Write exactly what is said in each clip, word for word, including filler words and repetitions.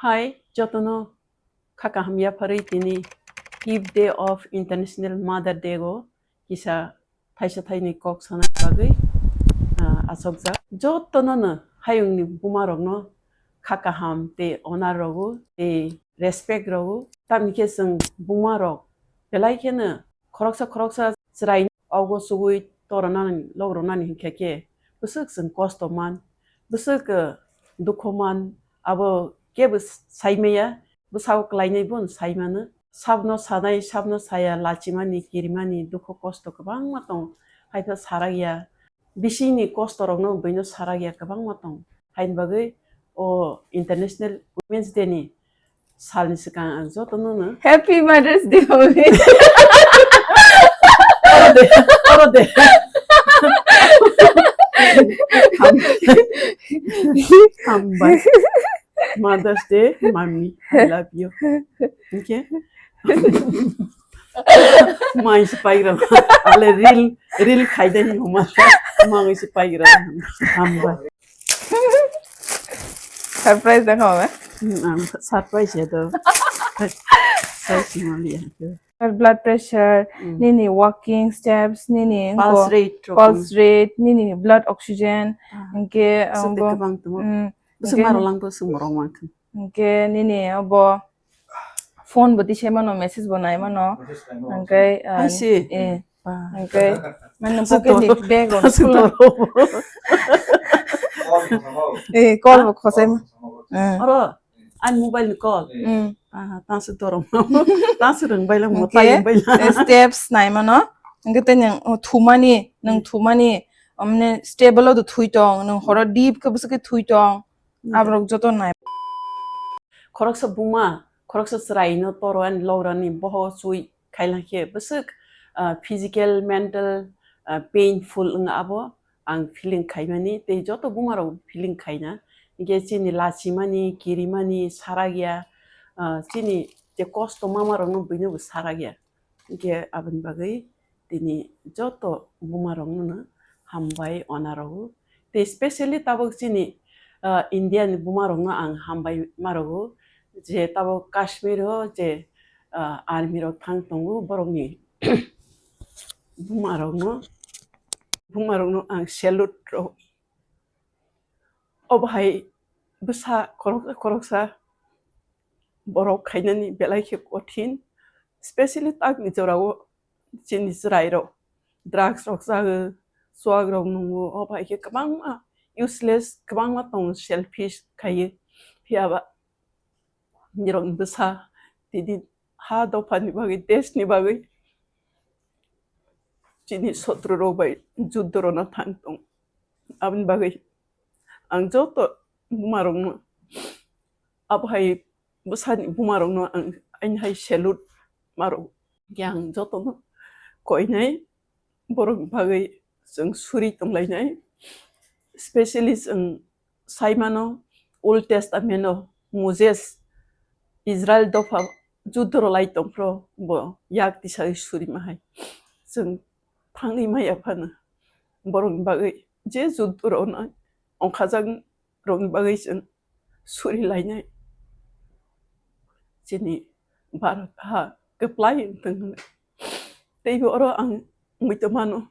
Hai, jotono kha kaham yapharwi tini Fifth Day of International Mother Day o kisa thaisa thainwi kok sana bagwi, ah, achokjak. Jotono no hayungni buma rokno kha kaham tei honor rogo tei respect rogo. Tamni khe chwng buma rok belai kheno khoroksa khoroksa chwrai ogo chugui toronani, logroknani hinkhe khe bwswk chwng kosto man, bwswk, eh, dukhu man, abo kebo saimaya, bwsao kwlainai bono saimano. Sabno sanai, sabno saya, lachimani, kirimani, dukhu kosto kwbangma tongo. Haikhe sarakya, bisingni kosto rokno buino sarakya kwbangma tongo. Haini bagwi o International Women's Day ni salni swkang ang jotono no Happy Mother's Day, mami. Oro de, oro de. Ham-, hambai. Mother's Day, mami, I love you. Okay? Mai se paigra. Ale reel, reel khaidai ni homa. Mai se paigra. Hambai. Surprise da khawa. Hmm, ang surprise ya do. Surprise mo liya. Blood pressure, hmm, nini walking steps, nini pulse ko-, rate, pulse rate, nini blood oxygen, ah, hingke, sete um, bo-, kwbang tongo. Hmm, bwswk hingke maro langbo swng borok mankha. Hingke nini obo phone bo tisai mano, message bo nai mano. Hingke, ah, hai se. Eh, ba. Hingke, mane pocket ni bag o. Eh, call bo khosai ma. Eh. Oro, ani mobile ni call. Hmm. Aha, tangsi dorong. Tangsi rwngbai lang mo, hingke, tai rwngbai lang. Eh, steps nai mano. Hingke tei nang, oh, thumani, nang, hmm, thumani, omne stable o do thui tong, nang horo deep khe bwswk khe thui tong. Hmm. Aborok joto nai. Khoroksa buma, khoroksa chwrai no toro ani lograni boho chui khailangkhe bwswk, ah, physical, mental, ah, painful wng abo ang feeling khaimani, tei joto buma rok feeling khaina. Hingke chini lachimani, kirimani, sarakya, ah, chini je kosto mama rokno buino bo sarakya. Hingke aboni bagwi tini joto buma rokno no hambai ona rogo. Tei specially tabuk chini, ah, India ni buma rokno ang hambai ma rogo, je tabuk Kashmir o je, ah, army rok thang tongo, borokni buma rokno, buma rokno ang salute rogo. Obo hai bwsa khoroksa khoroksa borok khainani belai khe kothin, specially takni jorao chini chwrai rok drugs rok chao, chuak rok nungo, obo hai khe kwbangma useless, kwbangma tongo selfish khaiwi. Phiya ba nirok bwsa tini ha dophani bagwi, deshni bagwi chini sotro rok bai juddo rwna thang tong. Aboni bagwi ang joto buma rokno, abo hai bwsani buma rokno ang aini hai salute ma rw-, khe ang jotono koinai borok bagwi chwng suri tonglainai, specially chwng sai mano, Old Testament o Moses Israel dopha juddo rwlai tongphro bo yak tisagwi surima hai. Chwng thangwi maya phano borokni bagwi je juddo rwna ongkhajak rokni bagwi chwng suri lainai. Chini Bharat ha kwplai wng tong hwnwi. Teibo oro ang wngwi tongmano.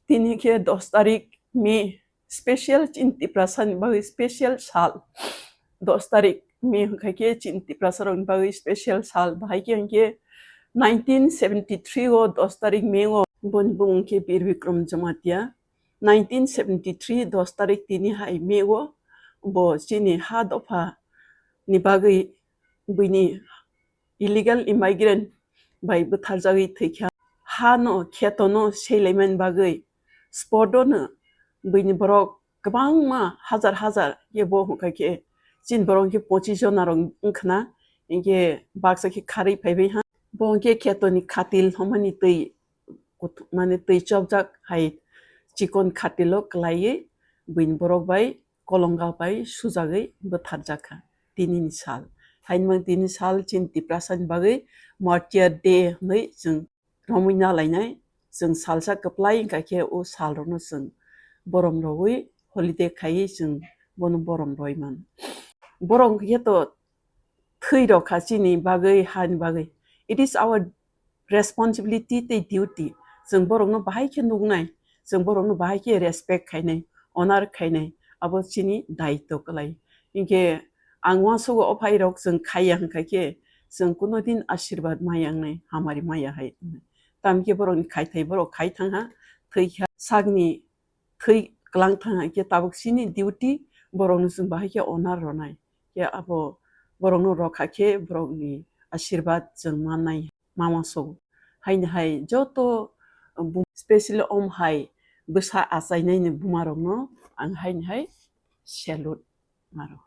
Tini khe dos tarik May, special chini Tiprasa ni bagwi special sal. Dos tarik May hwnkha khe chini Tiprasa rokni bagwi special sal. Bahai khe hwnkhe nineteen seventy three o dos tarik May o boni bumung khe Bir Bikram Jamatia. Nineteen seventy three dos tarik tini hai May o bo chini ha dopha ni bagwi buini illegal immigrant bai bwtharjagwi thwikha. Ha no, kheto no seilaimani bagwi spot o no buini borok kwbangma hajar hajar khe bo hwnkha khe chini borok khe pochis jona rok wngkhna, hinkhe baksa khe kharwi phaibai ha. Bo hinkhe kheto ni khatil hwnmani twi kuth-, mane twi chopjak hai chikon khatilo kwlaiwi buini borok bai kolonga bai sujagwi bwtharjakha tinini sal. Haini mang tini sal chini Tiprasani bagwi Martyr Day hwnwi chwng romwi na lainai. Chwng salsa kwplai wngkha khe o sal rokno chwng borom rogwi holiday khaiwi chwng bono borom roi mano. Borok wngkha khe to thwi rok kha chini bagwi, hani bagwi. It is our responsibility tei duty. Chwng borokno bahai khe nuknai, chwng borokno bahai khe respect khainai, honor khainai, abo chini daitw kwlai. Hinkhe ang uansukgo o phairok chwng khaiya hwnkha khe chwng kuno din asirwad maya wngnai, hamari maya hai wngnai. Tamkhe borokni khaithai borok khai thangha, thwikha sakni thwi kwlang thangha khe tabuk chini duty borokno chwng bahai khe honor rwnai. Khe abo borokno rwkha khe borokni asirwad chwng mannai. Mama so. Haini hai joto, um, specially om hai bwsa achainaini bumarokno ang haini hai salute maro.